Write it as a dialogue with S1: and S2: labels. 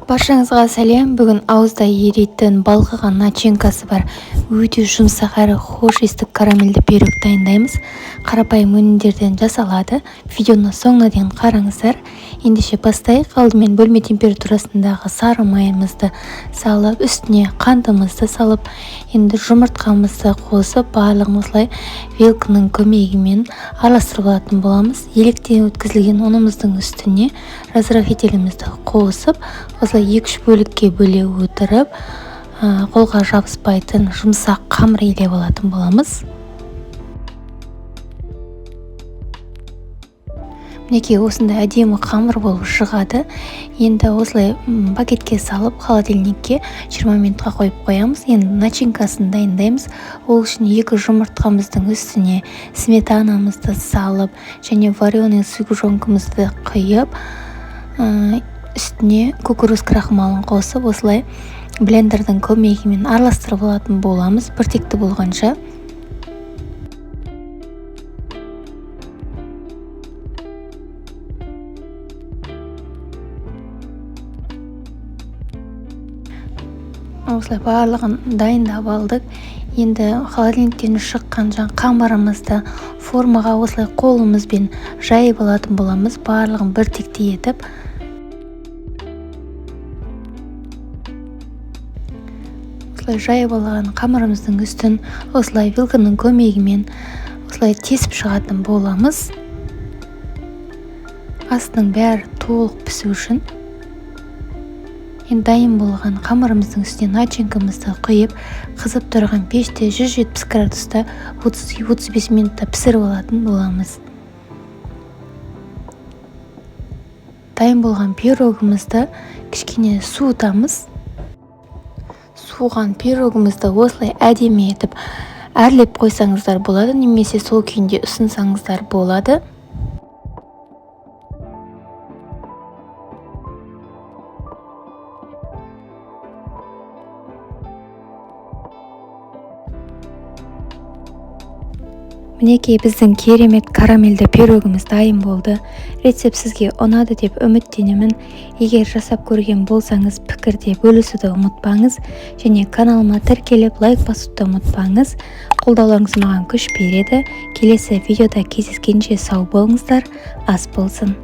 S1: Баршаңызға сәлем. Бүгін ауызда еритін, балқыған начинкасы бар, өте жұмсақ әрі хош иісті карамельді пирог дайындаймыз. Қарапайым өнімдерден жасалады. Видеоны соңына дейін қараңыздар. Ендеше бастайық. Алдымен бөлме температурасындағы сары майымызды салып, үстіне қантымызды салып, енді жұмыртқамызды қосып, барлығын осылай вилканың көмегімен араластырып алатын боламыз. Електен өткізілген ұнымыздың үстіне разрыхлителімізді қосып, осылай 2-3 бөлікке бөле отырып, қолға жабыспайтын жұмсақ қамыр илеп алатын боламыз. Мінекей, осындай әдемі қамыр болып шығады. Енді осылай пакетке салып, холодильникке 20 минутқа қойып қоямыз. Енді начинкасын дайындаймыз. Ол үшін 2 жұмыртқамыздың үстіне сметанамызды салып және вареный сгущенкамызды құйып, үстіне кукуруз крахмалын қосып, осылай блендердің көмегімен араластырып алатын боламыз, біртекті болғанша. Осылай барлығын дайындап алдық. Енді холодильниктен шыққан қамырымызды формаға осылай қолымызбен жайып алатын боламыз, барлығын біртекті етіп. Осылай жайып алған қамырымыздың үстін осылай вилканың көмегімен осылай тесіп шығатын боламыз. Астының бәрі толық пісу үшін. Енді дайын болған қамырымыздың үстіне начинкамызды құйып, қызып тұрған пеште 170 градуста 30-35 минутта пісіріп алатын боламыз. Дайын болған пирогымызды кішкене суытамыз. Суыған пирогымызды осылай әдемі етіп әрлеп қойсаңыздар болады, немесе сол күйінде ұсынсаңыздар болады. Мінекей, біздің керемет карамельді пирогымыз дайын болды. Рецепт сізге ұнады деп үміттенемін. Егер жасап көрген болсаңыз, пікірде бөлісуді ұмытпаңыз және каналыма тіркеліп, лайк басуды ұмытпаңыз. Қолдауларыңыз маған күш береді. Келесі видеода кездескенше сау болыңыздар, ас болсын.